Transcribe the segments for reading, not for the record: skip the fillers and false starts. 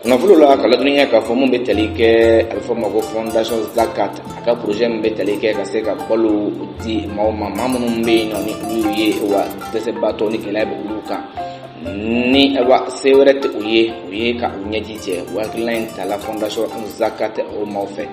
Nafolo la ka ladɔnniya k'a fɔ mun bɛ tali kɛ, a bɛ fɔ ma ko Fondation Zakat, a ka projet min bɛ tali kɛ ka se ka balo di maaw ma, maa minnu bɛ yen nɔ ni olu ye wa dɛsɛbaatɔ ni gɛlɛya bɛ olu kan, ni wa se wɛrɛ tɛ u ye, o ye ka u ɲɛji cɛ. O hakilina in tala Fondation Zakat o maaw fɛ.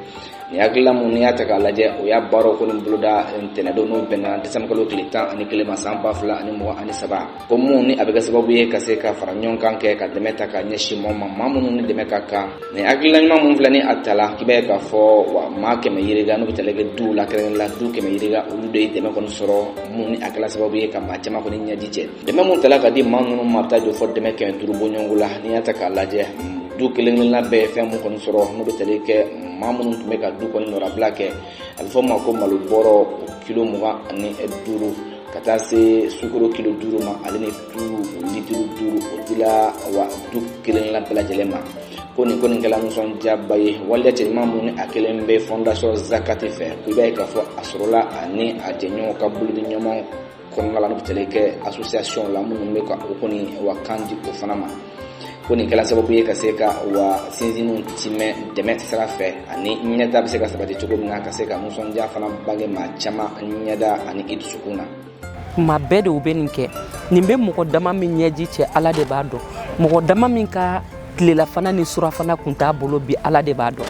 Nin hakilina mun n'i y'a ta k'a lajɛ, o y'a baaraw kɔni boloda ntɛnɛdon, n'o bɛnna décembre kalo tile 11 ma, san 2023, ko mun ni a bɛ kɛ sababu ye ka se ka fara ɲɔgɔn kan kɛ ka dɛmɛ ta ka ɲɛsin maaw ma, maa minnu ni dɛmɛ ka kan. Nin hakilina ɲuman mun filɛ ni a tala, k'i b'a ye k'a fɔ wa maa 100 yirika, n'o bɛ tali kɛ duw la, kɛrɛnkɛrɛnnen la du 100 yirika, olu de ye dɛmɛ kɔni sɔrɔ, mun ni a kɛla sababu ye ka maa caman kɔni ɲɛji cɛ. Dɛmɛ mun tala ka di maa ninnu ma, a bɛ taa jɔ fɔ dɛmɛ 500 bɔɲɔgɔnko la. N'i y'a ta k'a lajɛ, du kelen kelenna bɛɛ ye fɛn mun kɔni sɔrɔ, n'o bɛ tali kɛ maa minnu tun bɛ ka du kɔni nɔrabila kɛ, a bɛ fɔ o ma ko malo bɔrɔ kilo 25, ka taa se sukaro kilo 5 ma, ale ni tulu litiri 5, o dila wa du kelen kelenna bɛɛ lajɛlen ma. Ko nin kɔni kɛla nisɔndiyaba ye. Waleya cɛɲuman mun ni a kelen bɛ Fondation Zakat fɛ, ko i b'a ye k'a fɔ a sɔrɔla ani a jɛɲɔgɔn ka bolodi ɲɔgɔn kɔnɔna la, n'o bɛ tali kɛ association la minnu bɛ ka o kɔni wa kan di o fana ma. Ko nin kɛla sababu ye ka se ka wa sinsinw timɛ dɛmɛ sira fɛ, ani ɲɛta bɛ se ka sabati cogo min na, ka se ka nisɔndiya fana bange maa caman ɲɛda ani i dusukun na. Kuma bɛɛ de u bɛ nin kɛ. Nin bɛ mɔgɔ dama min ɲɛji cɛ, Ala de b'a dɔn. Mɔgɔ dama min ka tilelafana ni surafana kun t'a bolo bi, Ala de b'a dɔn.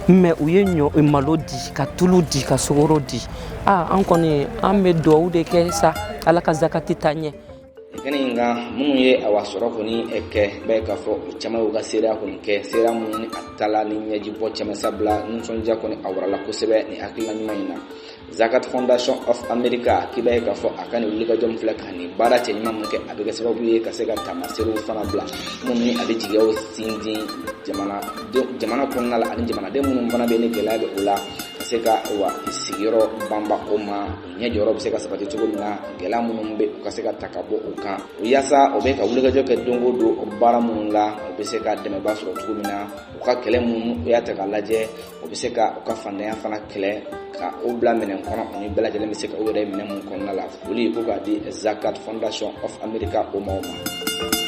Mais u ye ɲɔ malo di, ka tulu di, ka sukaro di. Aa, an kɔni an bɛ duwawu de kɛ sa, Ala ka Zakati taa ɲɛ. Kɛnɛ in kan, minnu ye awa sɔrɔ kɔni kɛ, b'a ye k'a fɔ o caman y'u ka seereya kɔni kɛ, seereya minnu ni a tala ni ɲɛji bɔ caman, sabula nisɔndiya kɔni a warala kosɛbɛ nin hakilina ɲuman in na. Zakat Foundation of America, k'i b'a ye k'a fɔ a ka nin wulikajɔ min filɛ ka nin baara cɛ ɲuman min kɛ, a bɛ kɛ sababu ye ka se ka taamaseerew fana bila, minnu ni a bɛ jigiyaw sinsin jamana kɔnɔna la, ani jamanaden minnu fana bɛ ni gɛlɛya bɛ o la, ka se ka wa sigiyɔrɔ banba o ma, o ɲɛ jɔyɔrɔ bɛ se ka sabati cogo min na, gɛlɛya minnu bɛ u ka se ka ta ka bɔ o kan. Yaasa o bɛ ka wulikajɔ kɛ don o don o baara minnu la, o bɛ se ka dɛmɛba sɔrɔ cogo min na, u ka kɛlɛ minnu u y'a ta k'a lajɛ, o bɛ se ka u ka fantanya fana kɛlɛ ka o bila minɛn kɔnɔ, o ni bɛɛ lajɛlen bɛ se ka u yɛrɛ minɛ mun kɔnɔna la. Foli ko k'a di Zakat Foundation of America o maaw ma.